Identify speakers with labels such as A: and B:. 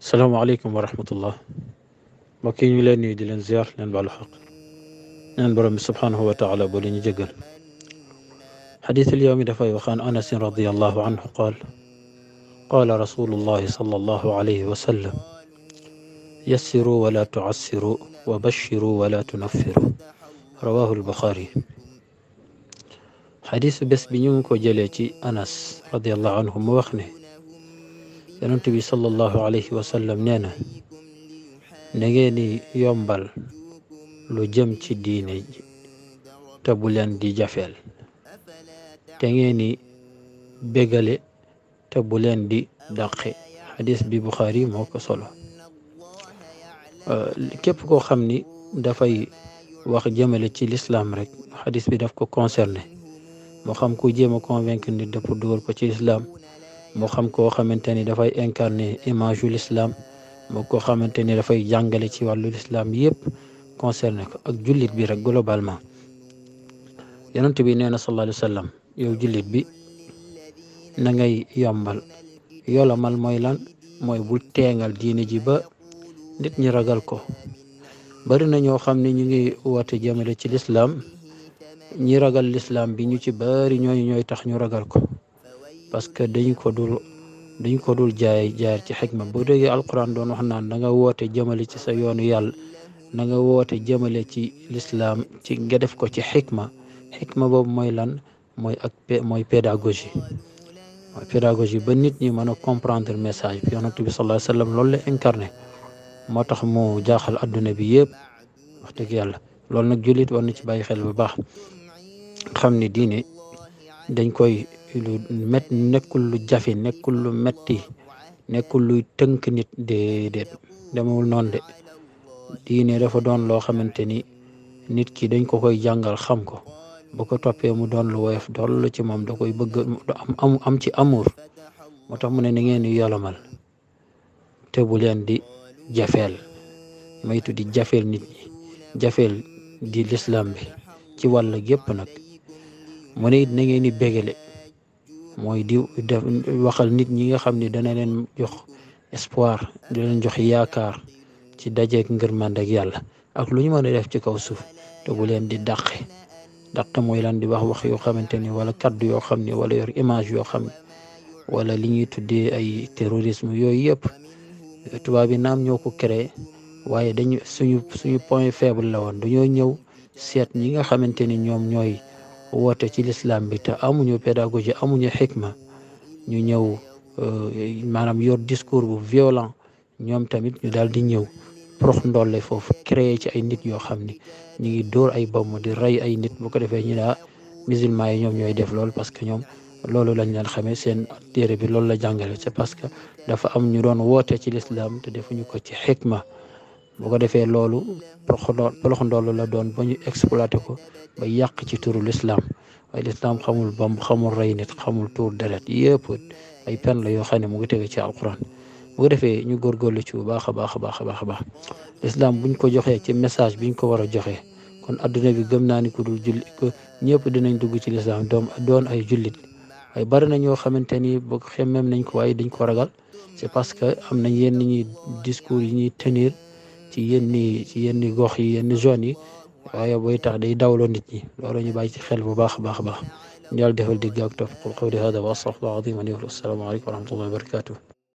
A: السلام عليكم ورحمة الله. مكين يلاني دي لنزيار لن بالحق نان برم سبحانه وتعالى بولين جقل. حديث اليوم دفاي وخان أنس رضي الله عنه قال رسول الله صلى الله عليه وسلم: يسروا ولا تعسروا وبشروا ولا تنفروا. رواه البخاري. حديث بس بنيونكو جليتي أنس رضي الله عنه موخنه ينتبي صلى الله عليه وسلم نانا نغيني يومبال lu jëm ci diine te bu leen di jafeel te ngeen ni bégale te bu leen di dàqe. xadis bi Buxaari moo ko solo. képp koo xam ni dafay wax jëmale ci l'islam rek xadis bi daf ko concerné, moo xam ku jéem a convaincre nit pour dugal ko ci l'islam, moo xam koo xamante ni dafay incarner image yu l'islam, moo koo xamante ni dafay jàngale ci wàllu l'islam yépp concerné ko ak jullit bi rek globalement. yonent bi nee na sallallahu alayhi wa sallam, yow jullit bi na ngay yombal. yolomal mooy lan? mooy bul teengal diine ji ba nit ñi ragal ko. bari na ñoo xam ne ñu ngi woote jëmale ci l'islam, ñi ragal l'islam bi ñu ci bari ñooy tax ñu ragal ko, parce que dañ ko dul jaar ci xikma. boo déggee alquran doon wax naan da nga woote jëmale ci sa yoonu yàlla, na nga woote jëmale ci l'islam ci nga def ko ci xikma boobu mooy lan? mooy pédagogie. ba nit ñi mën a comprendre message bi. yonent bi sallallahu alayhi wa sallam loolu la incarné, moo tax mu jaaxal adduna bi yëpp wax dëgg yàlla. loolu nag jullit war na ci bàyyi xel bu baax, xam ni diine dañ koy lu nekkul lu jafe, nekkul lu metti, nekkul luy tënk nit. déedéet, demewul noonu de. diine dafa doon loo xamante ni nit ki dañ ko koy jàngal xam ko, bu ko toppee mu doon lu woyof dool ci moom, da koy bëgg am ci amour. moo tax mu ne na ngeen di yolomal te bu leen di jafeel. maytu di jafeel nit ñi, jafeel di l'islam bi ci wàll gépp nag. mu ne it na ngeen di bégale, mooy di def waxal nit ñi nga xam ne dana leen jox espoir, di leen jox yaakaar ci dajeek ngërmande ak yàlla ak lu ñu mën a def ci kaw suuf. te bu leen di dàqe mooy lan? di wax yoo xamante ni wala kaddu yoo xam ni wala yor image yoo xam ni wala li ñuy tuddee ay terrorisme. yooyu yëpp tubaab bi naam ñoo ko créé, waaye dañu suñu point faible la woon. dañoo ñëw seet ñi nga xamante ni ñoom ñooy woote ci l'islam bi te amuñu pédagogie, amuñu xikma, ñu ñëw maanaam yor discours bu violent. ñoom tamit ñu daal di ñëw prox ndolle foofu, créé ci ay nit yoo xam ni ñu ngi dóor ay bomb di rey ay nit. bu ko defee ñu ne musulman yi ñoom ñooy def loolu parce que ñoom loolu lañ leen xamee, seen téere bi loolu la jàngale. c'est parce que dafa am ñu doon woote ci l'islam te defuñu ko ci xikma. bu ko defee loolu prox ndoll la doon ba ñu exploité ko ba yàq ci turu l'islam. waaye l'islam xamul bomb, xamul rey nit, xamul tuur deret. yëpp ay pen la yoo xam ne mu ngi tege ci alquran. bu ko defee ñu góorgóorlu ci bu baax a baax. l'islam buñ ko joxee ci message biñ ko war a joxee, kon adduna bi gëm naa ni ku dul julli ko ñëpp dinañ dugg ci l'islam doon ay jullit. waaye bari na ñoo xamante ni boo xemmem nañ ko waaye dañ ko ragal. c'est parce que am nañ yenn ñi discours yi ñuy tenir ci yenn gox yi, yenn zones yi, waaye booy tax day dawloo nit ñi. loolu ñu bàyyi ci xel bu baax a baax. ñu yàlla defal digg ak topp. qul qawli hada wa astaghfirullaah al-aziim li wa lakum. assalaamu aleykum wa rahmatullaahi wa barakaatuh.